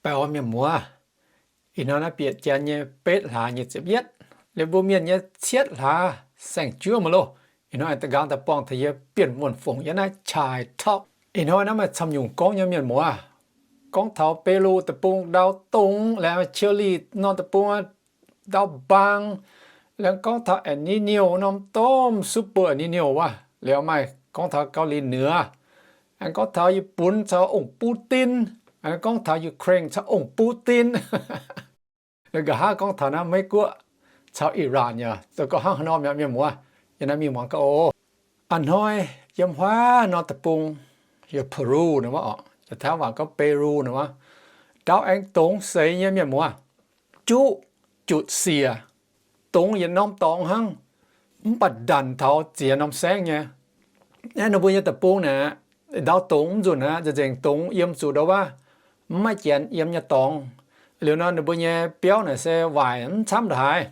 Baengh orn mienh muoz, ih hnoi naaiv bieqc Janx nyei betv hlaax nyei ziepc yietv, liuz mbuo mienh nyei cietv hlaax saeng-juov maiv loh. Ih hnoi aengx da'nqaang daaih buangh taux yie Bienh Muonh Fongc yiem naaiv Chai Talk. Ih hnoi naaiv maaih camv nyungc gorngv nyei mienh muoz. Gorngv taux Beirut deic-bung ndau dongz, laengz chili norm deic-bung ndau mbaang, laengz gorngv taux El Niño norm domh super El Niño wuov. Liuz maaih gorngv taux ເກົາຫຼີເໜືອ, aengx gorngv taux Yietc Bunv caux ong-butv-din, aengx gorngv taux Ukraine caux ong-butv-din. Nqa'haav gorngv taux naaiv Meiv Guoqv caux Iran yaac zoux gau hnangv haaix nor mi'aqv mienh muoz. Yiem naaiv mingh muangx gaax oc. A'hnoi yiem huaav norm deic-bung, yiem Peru naaiv wuov oc, yiem Taiv waac gorngv Beirut naaiv wuov, ndau aengx dongz seix nyei mienh muoz. Juqv jutc siec, dongz yietc norm dorngx hnangv, mv baac ndanc taux ziex norm saengv nyei. Naaiv ninh mbuo nyei deic-bung naaiv, ndau dongz mv nzunc aqv, nzengc dongx yiem zuqc ndau wuov, mv maaih janx yiem nyei dorngx. Liuz nor ninh mbuo nyei biauv naaic se waaic mv camv ndongc haaix.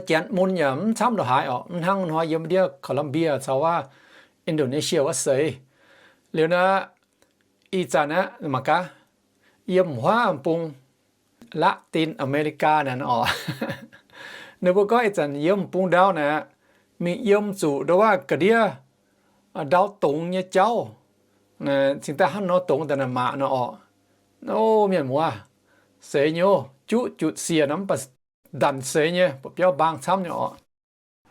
Janx mun yaac mv camv ndongc haaix oc, mv hnangv hnoi yiem ndiev Colombia caux wuov Indonesia wuov seix. Liuz nor ih zanc aqv mangc gaax, yiem huaav bung Latin America naaic oc, ninh mbuo gorngv ih zanc yiem bung ndau naaic, mingh yiem zuqc ndau wuov ga'ndiev ndau dongz nyei jauv. Cingx daaih hnangv nor dongz daaih naaic maah nor oc. O mienh muoz, seix nyei, juqv jutc siec nor mv baac ndanc seix nyei, buatc biauv mbaang camv nyei oc.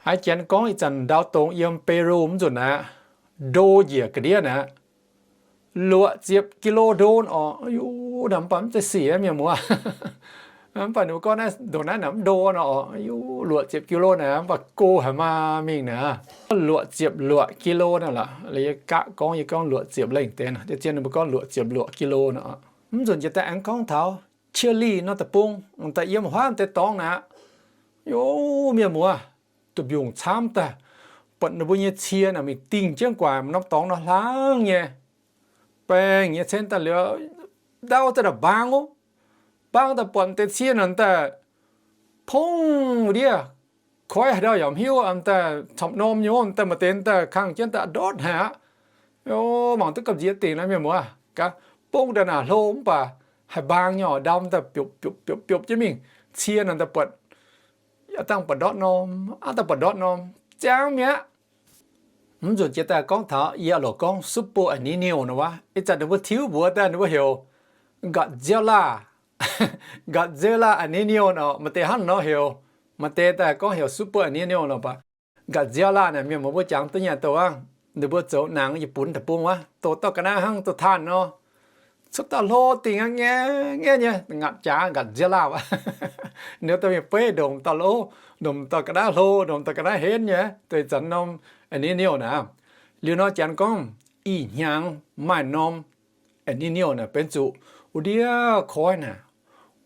Haiz janx gorngv ih zanc ndau dongz yiem Beirut mv nzunc aqv, ndo njiec ga'ndiev naaic, luoqc ziepc kilo ndo oc. Naaic mv baac mv zeiz sic mienh muoz. Mv baac ninh mbuo gorngv naaiv ndongc naaiv naaic mv ndo nor oc. Luoqc ziepc kilo naaic mv baac go haic maah mingh naaic. Luoqc ziepc luoqc kilo naaic lorqc. Yie gaqv gorngv, yie gorngv luoqc ziepc lengh deix, deix zien ninh mbuo gorngv luoqc ziepc luoqc kilo nor. Mv nzunc jiex daaih aengx gorngv taux Chile nor deic-bung, daaih yiem huaav deix dorngx naaic. Yo, mienh muoz, duqv mbiungc camv daaih, buatc ninh mbuo nyei cie naaic mingh dingh jienv guaax norm dorngx nor hlang nyei. Baengh nyei cen daaih liuz, ndau daaih mbaang oc. Mbaang daaih buatc deix cie naaic daaih pongv ndiev, koiv haaix ndau yaac mv hiuv, daaih camv norm nyei, daaih maaih deix daaih kangh jienv daaih ndortv haic aqv. Mangc duqv gamh nziex dingc naaiv mienh muoz. Gaax, bung daaih naaic hlo mv baac haih mbaang nyei oc. Ndau daaih biopv biopv biopv biopv jienv mingh, cie naaic daaih buatc, aav dangh buatc ndortv norm, aav dangh buatc ndortv norm, ziangv mi'aqv. Mv nzunc jiex daaih gorngv taux yie loc gorngv Super El Niño nor wuov. Ih zanc ninh mbuo tiuv mbuox daaih ninh mbuo heuc Godzilla. Godzilla El Niño nor, maaih deix hnangv nor heuc, maaih deix daaih gorngv heuc Super El Niño nor baac. Godzilla naaic mienh muoz mbuo jangx duqv nyei douc aqv. Ninh mbuo zoux nangx Yietc Bunv deic-bung wuov, douz dauh ga'naaiv hnangv douz-taanh nor, cuotv dauh hlo dingc aqv, ngaeqv ngaeqv nyei, ngaatc jaax Godzilla wuov. Ninh douh mingh beiv ndongc dauh lo, ndongc dauh ga'naaiv hlo, ndongc dauh ga'naaiv henv nyei, deix zanc norm El Niño naaic. Liuz nor janx gorngv ih hnyangx maaih norm El Niño naaic benx zuqc wuov ndiev koiv naaic,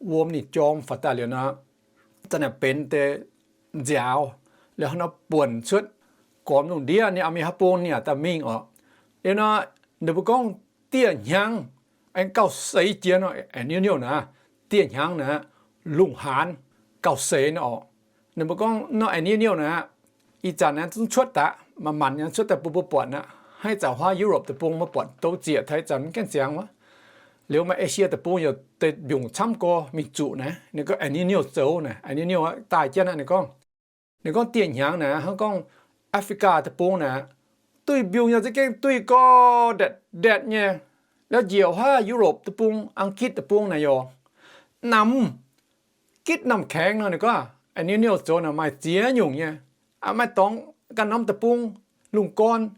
wuom ninh jorm faaux daaih liuz nor, da'naaic benx deix nziaaux, liuz hnangv nor buonc cuotv gormx lungh ndiev, ninh a'mih haaix bung ninh yaac daaih mingh oc. Liuz nor, ninh mbuo gorngv dieh hnyangx aengx gauh seix jiex nor, El Niño naaic, dieh hnyangx naaic, lungh haanz gauh seix nor oc. Ninh mbuo gorngv nor El Niño naaic, ih zanc naaiv zungv cuotv daaih, manc-manc nyei cuotv daaih bun mbuo buatc aqv. Hnangv ih zanc huaav Europe deic-bung mbuo buatc douz zieqc taux ih zanc mv gaengh ziangx wuov. Liuz maaih Asia deic-bung yaac deix mbiungc camv gorx mingh zuqc naaiv, ninh gorngv El Niño zoux naaic, El Niño daaih jienv naaiv ninh gorngv. Ninh gorngv dieh hnyangx naaic, hnangv gorngv Africa deic-bung naaic, duih mbiungc yaac za'gengh duih gorx ndatc ndatc nyei. Liuz njiec huaav Europe deic-bung, Anggitv deic-bung naaic yaac namx gitv namh kaengx nor. Ninh gorngv El Niño zoux naaic maaih ziex nyungc nyei. Maaih dorngx ganh norm deic-bung, lungh gorn,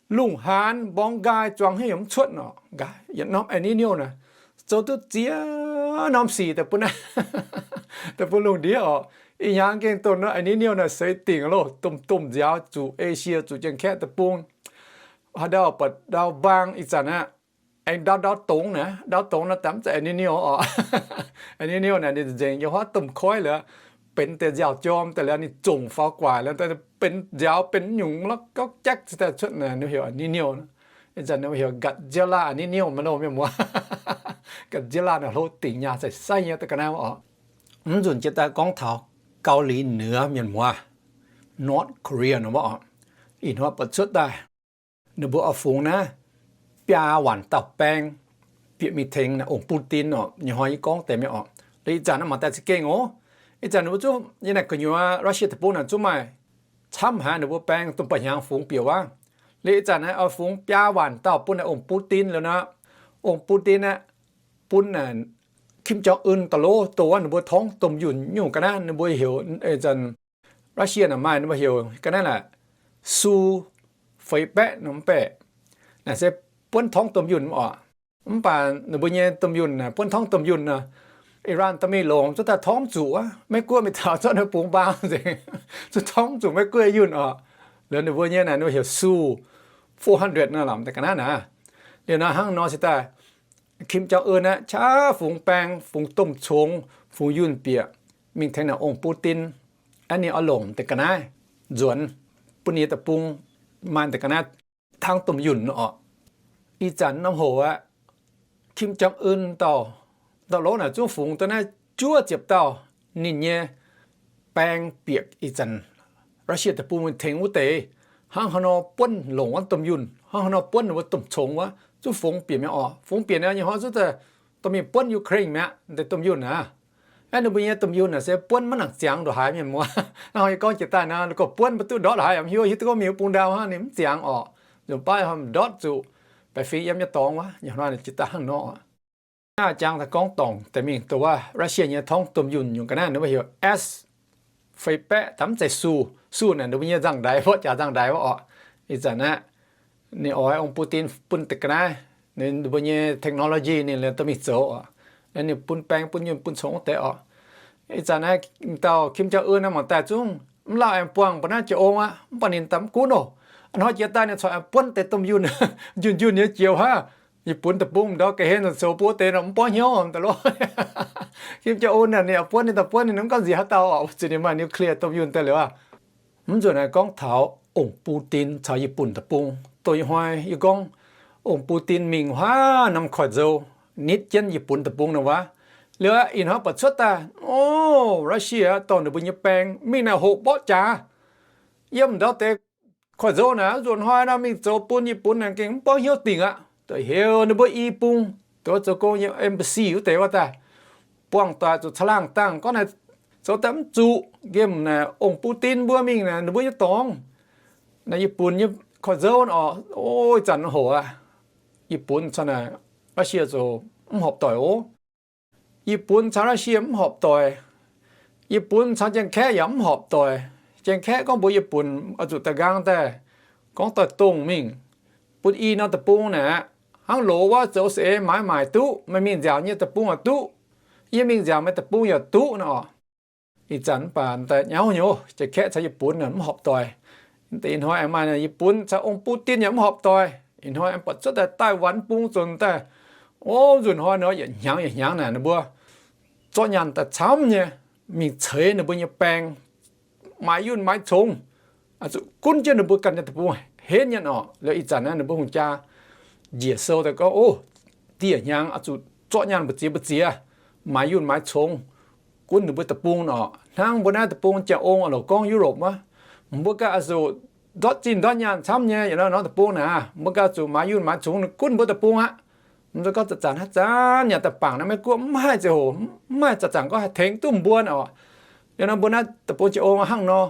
lungh haanz mborngx nqaai zuangx hnyouv yaac mv cuotv nor. Nqaai yietc norm El Niño naaic zoux duqv ziex norm sic daaih bun, daaih bun lungh ndiev oc. Ih hnyangx gengh dongh norm El Niño naaic seix dingc loh, domh domh nziaaux zuqc Asia, zuqc Janx-Kaeqv deic-bung. Haaix ndau buatc ndau mbaang ih zanc aqv. Aengx ndau ndau dongz naaic, ndau dongz naaic daaih mv zeiz El Niño oc. El Niño naaic ninh nzengc yiem huaav domh koiv liuz, benx deix nziaaux jorm daaih liuz ninh zongc faaux guaic liuz, benx nziaaux benx nyungc lorqc gauv jakv cingx daaih cuotv naaic, ninh heuc El Niño. Ih zanc ninh heuc Godzilla El Niño maiv loh mienh muoz. Godzilla naaic hlo dingc nyaah sai-sai nyei daaih ga'naaiv oc. Mv nzunc jiex daaih gorngv taux Gau Li Nioux mienh muoz, North Korea nor oc. Ih hnoi buatc cuotv daaih, ninh mbuo oix fungx naaiv biaa waanc dauh baeng, bieqc mingh tengx naaic ong-Putin oc. Nyei hnoi yie gorngv deix mi'aqv oc. Liuz ih zanc naaiv mangc daaih za'gengh oc. Ih zanc ninh mbuo zungv nyei naaic gu'nyuoz Russia deic-bung naaic zungv maaih camv haic, ninh mbuo baeng domh ba'hmz hnyangx fungx bieqc wuov. Liuz ih zanc naaiv oix fungx biaa waanc dauh bun naaic ong-Putin liuz nor, ong-Putin aeqv, bun naaic Kim Jong Un daaih lov doh wuov ninh mbuo torngv domh yunh nyungc ga'naaiv ninh mbuo heuc, ih zanc Russia naaic maaih ninh mbuo heuc ga'naaiv naaic Su feix baeqv norm baeqc. Naaic se buonv torngv domh yunh oc. Mv baac ninh mbuo nyei domh yunh naaic buonv torngv domh yunh nor, Iran dorh mingh longc zuqc daaih torngv mv zuqc wuov. Meiv Guoqv mingh taux zorqv ninh bungx mbaa nzengc, zuqc torngv mv zuqc Meiv Guoqv yunh oc. Liuz ninh mbuo nyei naaic ninh mbuo heuc Su four hundred nor, lamh deix ga'naaiv naaic. Liuz nor hnangv nor se daaih Kim Jong Un aeqv, qaqv fungx baeng, fungx domh congx, fungx yunh bieqc mingh tengx naaic ong-Putin, aeqv ninh oix longc deix ga'naaiv nzuonx bun ninh nyei deic-bung maaih deix ga'naaiv tangv domh yunh nor oc. Ih zanc norm hoc aeqv, Kim Jong Un dauh, dauh lov naaic zungv fungx da'naaiv juov ziepc dauh ninh nyei baeng bieqc ih zanc Russia deic-bung mingh tengx wuov deix, hnangv haaix nor buonv longc wuov domh yunh, hnangv haaix nor buonv ninh mbuo domh congx wuov, zungv fungx bieqc mi'aqv oc. Fungx bieqc naaic nyei hnoi zungv daaih dorh mingh buonv Ukraine mi'aqv, deix domh yunh aqv. Aeqv, ninh mbuo nyei domh yunh naaic se buonv maiv nangc ziangx ndongc haaix mienh muoz. Hnangv yie gorngv jiex daaih nor, ninh gorngv buonv maiv duqv ndortv haaix, yaac mv hiuv, hiuv duqv gorngv mingh wuov bung ndau hnangv, ninh mv ziangx oc. Nzunc baav ndortv zuqc baeqc fingx yiem nyei dorngx wuov, nyei hnoi ninh jiex daaih hnangv nor oc. Naaiv jangx daaih gorngv dorngc deix mingh dongh wuov Russia nyei torngv domh yunh nyungc ga'naaiv ninh mbuo heuc S feix baeqv, da'mv zeiz Su. Su naaic ninh mbuo nyei nzangv-ndaix, mborqv jaax nzangv-ndaix wuov oc. Ih zanc naaiv ninh oix ong-Putin bun deix ga'naaiv, ninh mbuo nyei technology ninh liemh dorh mingh zoux oc. Ninh bun baeng bun yunh bun congx wuov deix oc. Ih zanc naaiv dauh Kim Jong Un naaiv mangc daaih zungv mv lauh aengx buangh mbuo naaiv jiex ong aqv, mv baac ninh daaih mv gunv oc. Hnoi jiex daaih ninh corc aengx buonv deix domh yunh, yunh yunh nyei jiex wuov. Yietc Bun deic-bung ndau ga'hlen zoux buo deix nor mv borngv hnyouv daaih loh. Kim Jong Un naaic ninh buonv ninh daaih buonv ninh mv gauh nziex haaix dauh oc, zuqc ninh maaih nuclear domh yunh daaih liuz aqv. Mv nzunc naaiv gorngv taux ong-Putin caux Yietc Bun deic-bung. Dongh ih hnoi yie gorngv ong-Putin mingh wuov norm koiv-nzou nitv jienv Yietc Bun deic-bung nor wuov. Liuz ih hnoi buatc cuotv daaih, o, Russia dorh ninh mbuo nyei baeng mingh naaic hoqc mborqv jaax yiem ndau deix koiv-nzou naaic. Nzunc hnoi nor mingh zoux bun Yietc Bun naaic gengh mv borngv hnyouv dingc aqv. Dongh heuc ninh mbuo i bung, dongh zoux gong nyei embassy wuov deix wuov daaih, buangh doic zuqc caangh laangh dangh gorngv naaic zoux daaih mv zuqc, nqemh naaic ong-Putin mbuo mingh naaic ninh mbuo nyei dorngx, naaic Yietc Bun nyei koiv-nzou oc. O, ih zanc hoc aqv. Yietc Bun caux naaic Russia zoux mv horpc doic oc. Yietc Bun caux Russia mv horpc doic. Yietc Bun caux Janx-Kaeqv yaac mv horpc doic. Janx-Kaeqv gorngv mbuox Yietc Bun oix zuqc daaih nqaang daaih gorngv doix-dongh mingh bun i norm deic-bung naaic aqv. Hnangv loz wuov zoux seix maaiz maaic duqv, meih mingh nziaauc nyei deic-bung yaac duqv, yie mingh nziaauc meih deic-bung yaac duqv nor. Ih zanc mv baac daaih nyauv nyei, Janx-Kaeqv caux Yietc Bun mv horpc doic. Deix ih hnoi aengx maaih Yietc Bun caux ong-Putin yaac mv horpc doic. Ih hnoi aengx buatc cuotv daaih Taiwan bung zunc daaih, o, nzunc hnoi nor yietc hnyangx yietc hnyangx naaic ninh mbuo zorqv nyaanh daaih camv nyei mingh ceix ninh mbuo nyei baeng, maaiz yunh maaiz congx, zuqc gunv jienv ninh mbuo ganh nyei deic-bung henv nyei oc. Liuz ih zanc naaiv ninh mbuo hungh jaa njiec sou daaih gorngv, o, dieh hnyangx oix zuqc zorqv nyaanh mbu'ziex mbu'ziex, maaiz yunh maaiz congx, gunv ninh mbuo deic-bung oc. Hnangv mbuo naaiv deic-bung jiex ong oc, lorqc gorngv Europe wuov, mbuo ganh oix zuqc ndortv zinh ndortv nyaanh camv nyei, yietc norm deic-bung naaic, mbuo ganh oix zuqc maaiz yunh maaiz congx gunv mbuo deic-bung aqv. Mv zeiz gorngv zanc-zanc haaix zanc nyanc daaih bangc naaiv, Meiv Guoqv mv haih ziangh hoc, mv haih zanc-zanc gorngv haih tengx duqv mbuo oc. Liuz nor mbuo naaiv deic-bung jiex ong hnangv nor,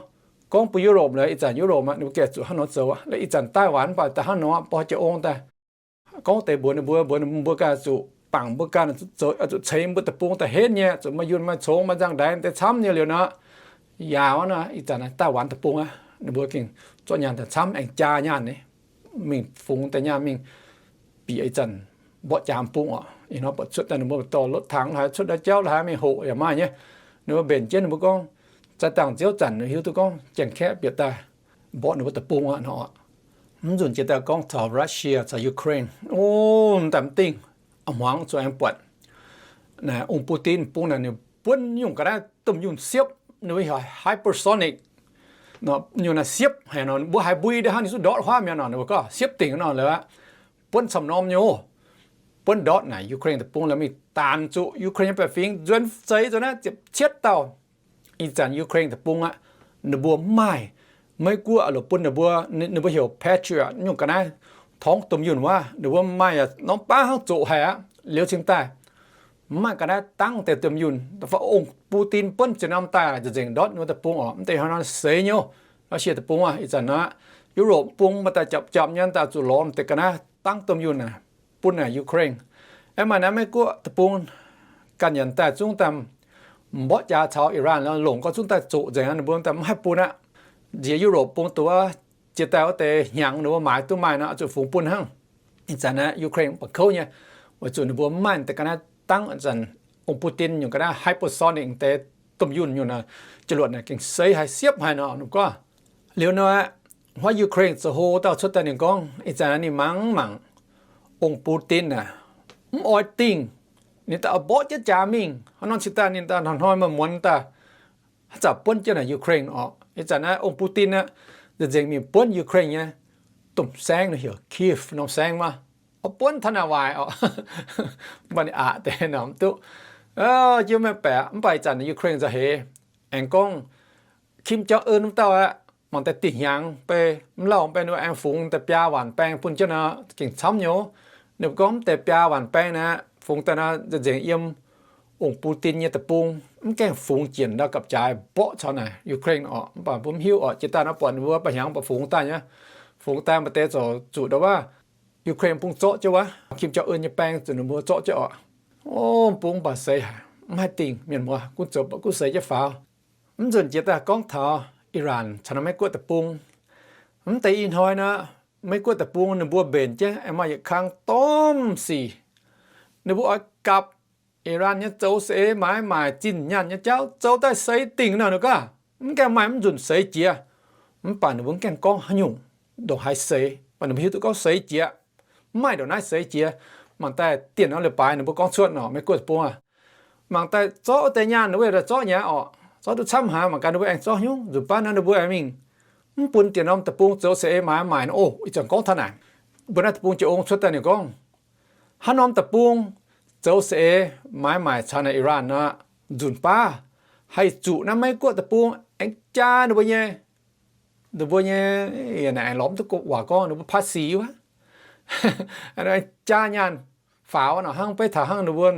gorngv bun Europe lorqc, ih zanc Europe aqv, ninh mbuo gengh zuqc hnangv nor zoux. Liuz ih zanc Taiwan mv baac daaih hnangv nor, mbuo jiex ong daaih gorngv deix mbuox ninh mbuo, mbuox ninh mbuo ganh zuqc bangc mbuo ganh, zuqc ceix mbuo deic-bung daaih henv nyei, zuqc maaih yunh maaih congx maaih nzangv-ndaix deix camv nyei liuz nor, yaac nor ih zanc Taiwan deic-bung aqv, ninh mbuo gengh zorqv nyaanh daaih camv aengx jaa nyaanh nyei, mingh fungx daaih nyaanh mingh bieqc ih zanc mborqv jaax bung oc. Ih hnoi buatc cuotv daaih ninh mbuo dorh รถถัง laaix cuotv ndau jauv laaix mingh hoqc yaac maaih nyei. Ninh mbuo mbenc jienv ninh mbuo gorngv, zaaih dangh nziouv zanc hiuv duqv gorngv Janx-Kaeqv bieqc daaih mborqv ninh mbuo deic-bung aqv nor. Mv nzunc jiex daaih gorngv taux Russia caux Ukraine, o, daaih mv dingh, a'hmuangx zuqc aengx buatc naaic ong-Putin bung naaic ninh buonv nyungc ga'naaiv domh yunh siepv, ninh mbuo heuc hypersonic, nyungc naaic siepv haic nor, mbuo haiz mbui daaih hnangv ninh zungv ndortv huaav mi'aqv nor, ninh mbuo gorngv siepv dingc nor lorqc. Buonv camv norm nyei, buonv ndortv naaic Ukraine deic-bung lorqc, mingh daanx zuqc Ukraine nyei baeqc fingx nzuonx zeix zuqc naaiv ziepc cietv dauh. Ih zanc Ukraine deic-bung aqv, ninh mbuo mv maaih Meiv Guoqv lorqc bun ninh mbuo, ninh mbuo heuc Patriot nyungc ga'naaiv torngv domh yunh wuov, ninh mbuo maaih yaac norm baav hnangv zoqc haic aqv. liuz cingx daaih mv maaih ga'naaiv dangv deix domh yunh. Ong-Putin buonv ziex norm daaih nzengc ndortv wuov deic-bung oc, mv deix hnangv nor seix nyouv. Nor siec deic-bung aqv, ih zanc aqv, Europe bung maaih daaih japc japc nyei daaih zuqc lorz deix ga'naaiv dangv domh yunh aac, bun naaic Ukraine. Aengx maaih naaiv Meiv-Guoqv deic-bung ganh nyanc daaih zungv daaih mborqv jaax caux Iran longc gau zungv daaih zoqc nzengc, ninh mbuo daaih mv haih bun aqv. Nziex Europe bung duqv jiex daaih wuov deix hnyangx ninh mbuo maaiz duqv maaih nor zuqc fungx bun hnangv. Ih zanc naaiv Ukraine mv baac kouv nyei, weic zuqc ninh mbuo mv maaih deix ga'naaiv dangv ih zanc ong-Putin nyungc ga'naaiv hypersonic deix domh yunh nyungc jiex luoqc naaic gengh seix haic siepv haic nor, ninh gorngv. Liuz nor, huaav Ukraine zoux hlo dauh cuotv daaih ninh gorngv, ih zanc ninh mangc mangc ong-Putin aac, mv oix dingh, ninh daaih mborqv jienv jaax mingh, hnangv nor cingx daaih ninh daaih hnoi-hnoi maaih muonz daaih haaix zanc buonv jienv naaic Ukraine oc. Ih zanc naaiv ong-Putin aqv, nzengc mingh buonv Ukraine nyei domh saengv, heuc Kyiv norm saengv wuov, oix buonv taux naaic waaic oc. Mv baac ninh aqc deix nor mv duqv, jienv maiv baeqc. Mv baac ih zanc Ukraine nzauh heix, aengx gorngv Kim Jong Un wuov dauh aqv, mangc daaih dinh hnyangx bei mv lauh bei ninh aengx fungx deix biaa waanc baeng bun jienv nor, gengh camv nyei. Ninh mbuo gorngv mv deix biaa waanc baeng naaiv fungx daaih nor nzengc yiem ong-Putin nyei deic-bung, mv gaengh fungx jienc ndau gapv-jaaix mborqv caux naaic Ukraine oc. Mv baac mbuo mv hiuv oc, jiex daaih nor buatc ninh mbuo ba'hnyangx baac fungx daaih nyei. Fungx daaih maaih deix zoux zuqc ndau wuov Ukraine bung zorqv jienv wuov, Kim Jong Un nyei baeng zuqc ninh mbuo zorqv jienv oc. O, bung mv baac seix haic, mv haih dingh. Mienh muoz, gunv zoux baac gunv seix jienv faaux. Mv nzunc jiex daaih gorngv taux Iran caux naaiv Meiv-Guoqv deic-bung. Mv deix ih hnoi nor, Meiv-Guoqv deic-bung ninh mbuo mbenc jienv aengx maaih yietc kang domh sic. Ninh mbuo oix gapv Iran nyei zoux saeng-eix maaiz maaic zinh nyaanh nyei jauv zoux daaih seix dingc nor, ninh gorngv mv gaengh maaih mv nzunc seix jiex. Mv baac ninh mbuo mv gaengh gorngv haaix nyungc ndongc haaix seix, baac ninh mbuo hiuv duqv gorngv seix jiex. Mv maaih ndongc naaiv seix jiex. Mangc daaih dieh norm leiz-baaix ninh mbuo gorngv cuotv nor, Meiv-Guoqv deic-bung aac, mangc daaih zorqv wuov deix nyaanh ninh mbuo yaac zorqv nyei oc. Zorqv duqv camv haic, mangc gaax ninh mbuo aengx zorqv haaix nyungc. Nzunc baav nor ninh mbuo aengx mingh mv bun dieh norm deic-bung zoux saeng-eix maaiz maaic nor. O, ih zanc gorngv taux naaic, mbuo naaiv deic-bung jiez ong cuotv daaih ninh gorngv, haaix norm deic-bung zoux saeng-eix maaiz maaic caux naaic Iran nor, nzunc baav haih zuqc naaiv Meiv-Guoqv deic-bung aengx jaa ninh mbuo nyei, ninh mbuo nyei, aengx lorz mv duqv waac gorngv ninh mbuo ภาษี wuov, jaa nyaanh faaux nor. Hnangv beiv taux hnangv ninh mbuo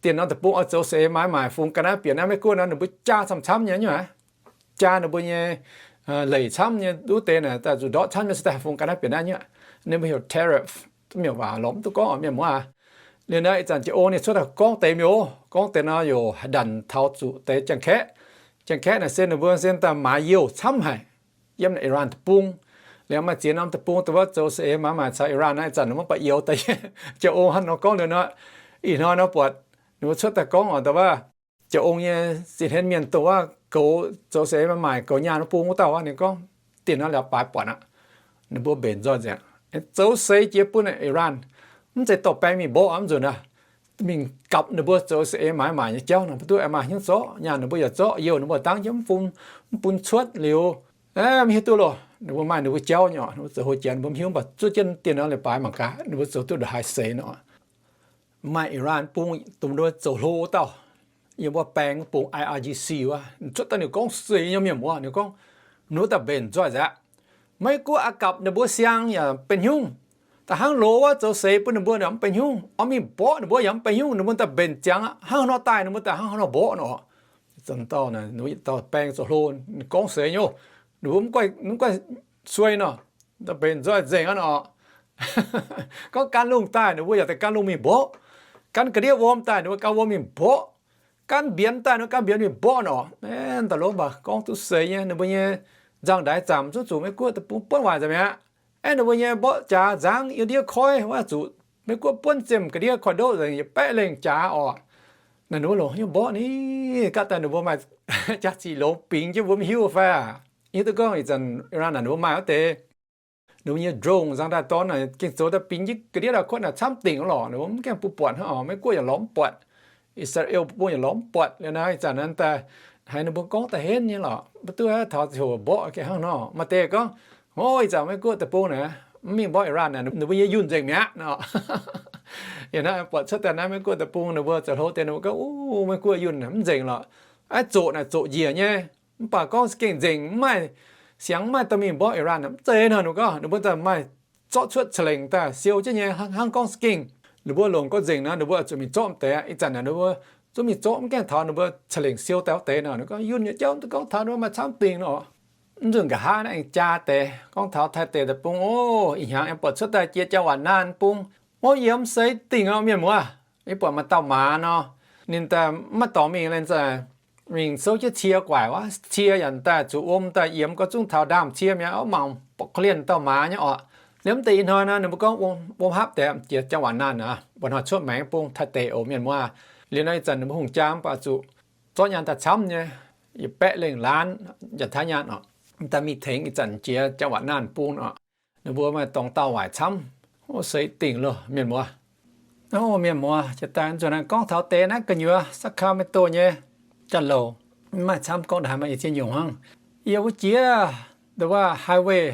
dieh norm deic-bung oix zoux saeng-eix maaiz maaic fungx ga'naaiv bieqc naaiv Meiv-Guoqv nor, ninh mbuo jaa camv-camv nyei nyungc aqv. Jaa ninh mbuo nyei leic camv nyei, wuov deix naaic daaih zuqc ndortv camv nyei se daaih haih fungx ga'naaiv bieqc naaiv nyungc. Ninh mbuo heuc tariff, mienh waac lorz mv duqv gorngv, mienh muoz aac. Liuz naaiv ih zanc jiez ong ninh cuotv daaih gorngv deix mienh oc, gorngv deix nor yaac haaix ndanc taux zuqc deix Janx-Kaeqv. Janx-Kaeqv naaic se ninh mbuo se daaih maaiz youh camv haic yiem naaic Iran deic-bung. Liuz maaih ziex norm deic-bung dongh wuov zoux saeng-eix maaiz maaic caux Iran naaiv, ih zanc ninh mbuo baac youz daaih. Jiez ong hnangv nor gorngv liuz nor, ih hnoi nor buatc ninh mbuo cuotv daaih gorngv oc, dongh wuov jiez ong nyei zinh hlen mienh dongh wuov goux zoux saeng-eix maaiz maaic goux nyaanh wuov bung wuov dauh wuov, ninh gorngv dieh norm leiz-baaix buatc aqv, ninh mbuo mbenc nzoih nzengc, zoux seix jiex bun Iran. Mv zeiz dorh baeng mingh mborqv aqv, mv nzunc aac, mingh gapv ninh mbuo zoux saeng-eix maaiz maaic nyei jauv nor, mv duqv aengx maaih hnyouv zorqv nyaanh, ninh mbuo yaac zorqv youh ninh mbuo dangv jienv mv bun, mv bun cuotv liuz, mv hiuv duqv loh, ninh mbuo maaih ninh mbuo jauv nyei oc. Ninh mbuo zoux hlo jiex ninh mbuo mv hiuv, mv baac zuov jienv dieh norm leiz-baaix mangc gaax ninh mbuo zoux duqv ndongc haaix seix nor. Maaih Iran bung dongh ninh mbuo zoux hlo wuov dauh, yiem wuov baeng wuov bung I R G C wuov, cuotv daaih ninh gorngv seix nyei, mienh muoz, ninh gorngv ninh mbuo daaih mbenc nzoih nzengc aqv. Meiv-Guoqv aqv gapv ninh mbuo siang yaac benx hnyungv. Da'hnangv loz wuov zoux seix bun ninh mbuo yaac mv benx hnyungv, oix mingh mborqv ninh mbuo yaac mv benx hnyungv, ninh mbuo daaih mbenc ziangx aqv. Hnangv haaix nor daaih ninh mbuo daaih hnangv haaix nor mborqv nor. Zanc dauh naaic, ninh mbuo yietc dauh baeng zoux hlo, ninh gorngv seix nyei, ninh mbuo mv guaih suei nor, daaih mbenc nzoih nzengc aqv nor. Gorngv gan lungh daaih ninh mbuo yaac daaih gan lungh mingh mborqv. Gan ga'ndiev wuom daaih ninh mbuo gan wuom mingh mborqv. Gan mbienx daaih ninh mbuo gan mbienx mingh mborqv nor. Daaih longx mv baac gorngv duqv seix nyei, ninh mbuo nyei nzangc-ndaix zaamc zungv zuqc Meiv-Guoqv deic-bung buonv waaic nzengc mi'aqv. Aeqv, ninh mbuo nyei mborqv jaax nzangv yiem ndiev koiv wuov zuqc Meiv-Guoqv buonv ziepc ga'ndiev koiv-ndoqv nzengc, yietc baeqv lengh jaax orqc. Naaic ninh mbuo longc hnyouv mborqv ni, gaav daaih ninh mbuo maaih jaax-ziqc longx bingx jienv mbuo mv hiuv fai aac. Yie duqv gorngv ih zanc Iran naaic ninh mbuo maaih wuov deix ninh mbuo nyei drone nzangv daaih dorn naaic gengh zoux daaih bingx jienv ga'ndiev daaih kuotv naaic camv dingc wuov lorqc, ninh mbuo mv gaengh bun buatc hnangv orqc. Meiv-Guoqv yaac lorz mv buatc, I^saa^laa^en bung yaac lorz mv buatc. Liuz naaiv ih zanc naaiv daaih haiz ninh mbuo gorngv daaih henv nyei lorqc, mv duqv haaix taux ziouc mborqv gengh hnangv nor. Maaih deix gorngv, o, ih zanc Meiv-Guoqv deic-bung naaic mv mingh mborqv Iran naaic ninh mbuo nyei yunh nzengc mi'aqv nor. Yie naaiv buatc cuotv daaih naaiv Meiv-Guoqv deic-bung ninh mbuo zoux hlo deix ninh mbuo gorngv, o, Meiv-Guoqv yunh mv nzengc lorqc. Aav, zoqc naaic zoqc njiec nyei, mv baac gorngv za'gengh nzengc mv maaih siangx, mv maaih dorh mingh mborqv Iran mv zeiz nor. Ninh gorngv ninh mbuo daaih maaih zorqv cuotv ca'lengc daaih siou jienv nyei, hnangv gorngv za'gengh ninh mbuo longc gauh nzengc nor, ninh mbuo zuqc mingh zorqv deix. Ih zanc naaic ninh mbuo zungv mingh zorqv, mv gaengh taux ninh mbuo ca'lengc siou daaih wuov deix nor, ninh gorngv yunh nyei jauv duqv gorngv taux ninh mbuo maaih camv dingc nor. Mv nzunc nqa'haav naaiv aengx jaa deix gorngv taux Taiv deic deic-bung, o, ih hnyangx aengx buatc cuotv daaih jiex jauv-waaic naanh bung. O, yiem seix dingc nor, mienh muoz. Yie buatc maaih dauh maaz nor, ninh daaih maiv dorngx mingh, ninh zaaix mingh souv jienv cie guaic wuov, cie yaac daaih zuqc wuom daaih yiemx, gorngv zungv taux ndaamv-cie mi'aqv, mangc borqv korv-lienh dauh maaz nyei orqc. Liuz mv deix ih hnoi nor, ninh mbuo gorngv wuom hapv deix jiex jauv-waaic naanh aqv, mba'hnoi cuotv maengx bung Taiv deic oc, mienh muoz. Liuz nor ih zanc ninh mbuo hungh jaa mv baac zuqc zorqv nyaanh daaih camv nyei, yietc baeqv lengh laanz yietc taaix nyaanh orqc, daaih mingh tengx ih zanc jiex jauv-waaic naanh bung orqc. Ninh mbuo maaih dorngx dauh waaic camv, o, seix dingc loh, mienh muoz. O, mienh muoz, jiex daaih nzunc naaiv gorngv taux deix naaiv gu'nyuoz Sacramento nyei jauv-louc, mv maaih camv, gorngv daaih haiz maaih ih ziex nyungc hnangv. Yiem wuov jiex, nduov wuov Highway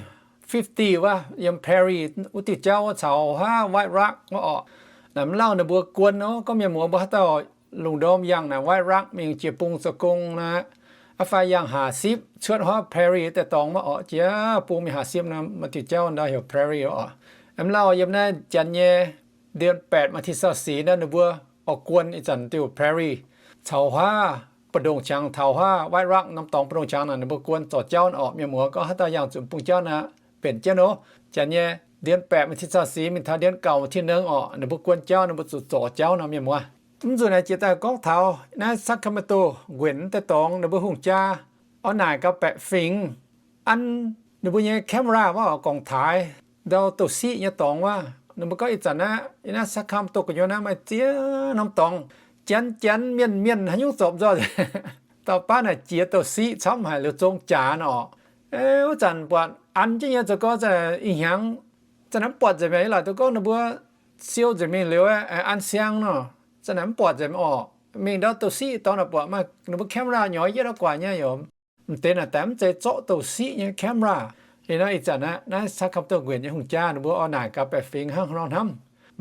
fifty wuov, yiem Perry wuov diuh jauv wuov, caux huaav White Rock wuov orqc. Naaic mv lauh ninh mbuo guon nor, gorngv mienh muoz mbuo haaix dauh lungh ndorm yangh naaic White Rock mingh jiex bung zoux gong naaic, aqv fai yangh haac sipv cuotv huaav Perry daaih dorngx wuov orqc, jiex bung mingh haac sipv nor, maaih diuh jauv ndau heuc Perry orqc. Mv lauh yiem naaiv janx nyei เดือนแปด วันที่ซาวสี่ naaiv ninh mbuo oix guon ih zanc diuh Perry caux huaav mbu'ndongx qangx, taux huaav White Rock norm dorngx mbu'ndongx qangx naaic, ninh mbuo guon zorc jauv orqc. Mienh muoz gorngv haaix dauh yangh zuqc bung jauv naaic, mbenc jienv nor. Janx nyei เดือนแปด วันที่ซาวสี่ mingh taux เดือนเก้า วันที่หนึ่ง orqc, ninh mbuo guon jauv, ninh mbuo zuqc zorc jauv nor, mienh muoz. Mv nzunc naaic jiex daaih gorngv taux naaiv Sacramento nquenc daaih dorngx ninh mbuo hungh jaa oix naaic gaax baeqc fingx an ninh mbuo nyei camera wuov, gorngv-taaix ndau douc siqv nyei dorngx wuov. Ninh mbuo gorngv ih zanc naaiv, yiem naaiv Sacramento gu'nyuoz naaiv maaih ziex norm dorngx, janx janx mienh mienh haaix nyungc zorpc nzoih. Dauh baav naaic jiex douc siqv camv haic liuz zong jaax orqc. Wuov zanc buatc an jienv nyei zoux gau, ih hnyangx zanc naaiv mv buatc nzengc mi'aqv. Yie laaic duqv gorngv ninh mbuo siou nzengc mingh liuz an siang nor, zanc naaiv mv buatc nzengc orqc. Mingh ndau douc siqv dorngx naaic buatc maaih ninh mbuo camera nyorx yietv guaax nyei yoc. M'deix naaic daaih mv zeiz zorqv douc siqv nyei camera. Liuz nor ih zanc naaiv, naaiv Sacramento nquenc nyei hungh jaa ninh mbuo oix naaic gaax baeqc fingx hnangv haaix nor hnamv.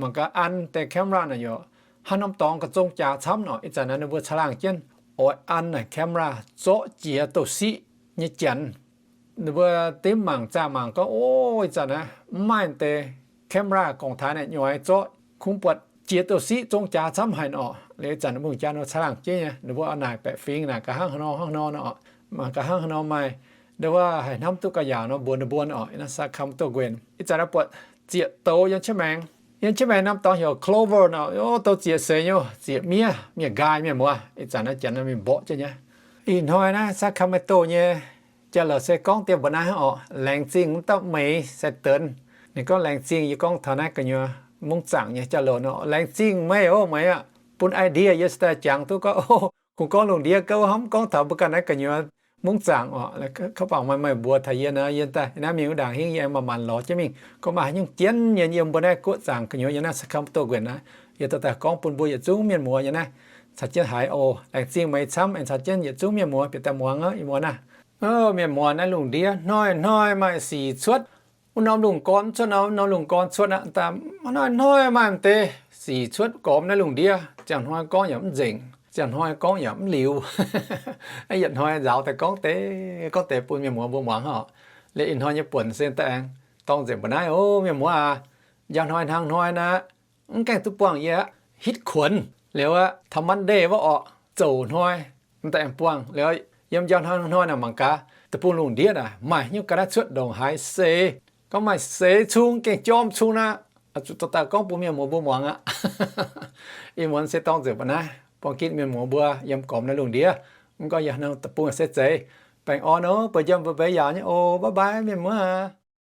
Mangc gaax an deix camera naaic yoc, haaix norm dorngx ga'zong jaax camv orqc. Ih zanc naaiv ninh mbuo caangh laangh jienv oix an naaic camera zorqv jiex douc siqv nyei janx. Ninh mbuo dimv mangc zaah mangc gorngv, o, ih zanc naaiv mv maaih deix camera gorngv-taaix naaic nyoix zorqv, kungx buatc jiex douc siqv zong jaax camv haic orqc. Liuz ih zanc ninh mbuo hungh jaa nor caangh laangh jienv nyei, ninh mbuo oix naaic baeqc fingx naaic gaax hnangv haaix nor hnangv haaix nor nor orqc. Mangc gaax hnangv haaix nor maaih ndau wuov haih hnamv duqv gauh yaauc nor mbuox ninh mbuo orqc. Naaiv Sacramento nquenc ih zanc naaiv buatc zieqc douz yiem cietv maengx. Yiem cietv maengx norm dorngx heuc Clover nor, o, douz zieqc seix nyei, zieqc miev, miev nqaai, mienh muoz. Ih zanc naaiv janx mingh mborqv jienv nyei. Ih hnoi naaiv Sacramento nyei jauv-louc se gorngv dien mbuo naaiv orqc, laengz zingh wuov dauh Meix Sai Deix. Ninh gorngv laengz zingh, yie gorngv taux naaiv gu'nyuoz Mungv Zaangc nyei jauv-louc nor, laengz zingh meih oc, meih aqv, bun idea yie se daaih jangx duqv gorngv, o, kungx gorngv lungh ndiev gouv hnamv gorngv taux mbuo ganh naaiv gu'nyuoz Mungv Zaangc orqc. Kouv bangc maaih meih mbuox taux yie naaiv, yie daaih naaiv mingh wuov ndaangc hingv yie aengx manc-manc lorz jienv mingh gorngv maaih haaix nyungc jienv nyei yiem mbuo naaiv guoqv zaangc gu'nyuoz yiem naaiv Sacramento nquenc naaiv. Yie dorh daaih gorngv bun mbuo yietc zungv mienh muoz yiem naaiv caux jienv haiz oc. Laengz zingh meih camv, aengx caux jienv yietc zungv mienh muoz bieqc daaih muangx aqv, ih muoz naaiv. O, mienh muoz, naaiv lungh ndiev hnoi-hnoi maaih sic cuotv. Wuov norm lungh gorn cuotv nor, wuov norm lungh gorn cuotv aqv. Hnoi-hnoi maaih m'deix sic cuotv gormx naaiv lungh ndiev. Ziangh hnoi gorngv yaac mv nzengc, ziangh hnoi gorngv yaac mv liuz. Yietc hnoi nzaaux daaih gorngv deix, gorngv deix bun mienh muoz mbuo muangx oc. Liuz ih hnoi nyei buonc se daaih aengx dorng nzengc mbuo naaiv oc, mienh muoz aac. Njang hnoi hnangv hnoi naaiv, mv gaengh duqv buangh yie aqv, hitv kuonx liuz aqv, taux Monday wuov orqc, zouc hnoi, m'daaih aengx buangh liuz, yiem njang hnoi hnoi naaic mangc gaax deic-bung lungh ndiev naaic maaih haaix nyungc ga'naaiv cuotv ndongc haaix seix. Gorngv maaih seix cung, gengh jorm cung naaic, zuqc dorh daaih gorngv bun mienh muoz mbuo muangx aqv. Ih muonz se dorng nzengc mbuo naaiv, buangh gitv mienh muoz mbuo yiem gormx naaiv lungh ndiev. Mv gorngv yie hnangv deic-bung se zeiz. Baengh orn oc, bueix njang mbuo mbeix yaauc nyei oc. Bye bye mienh muoz aac.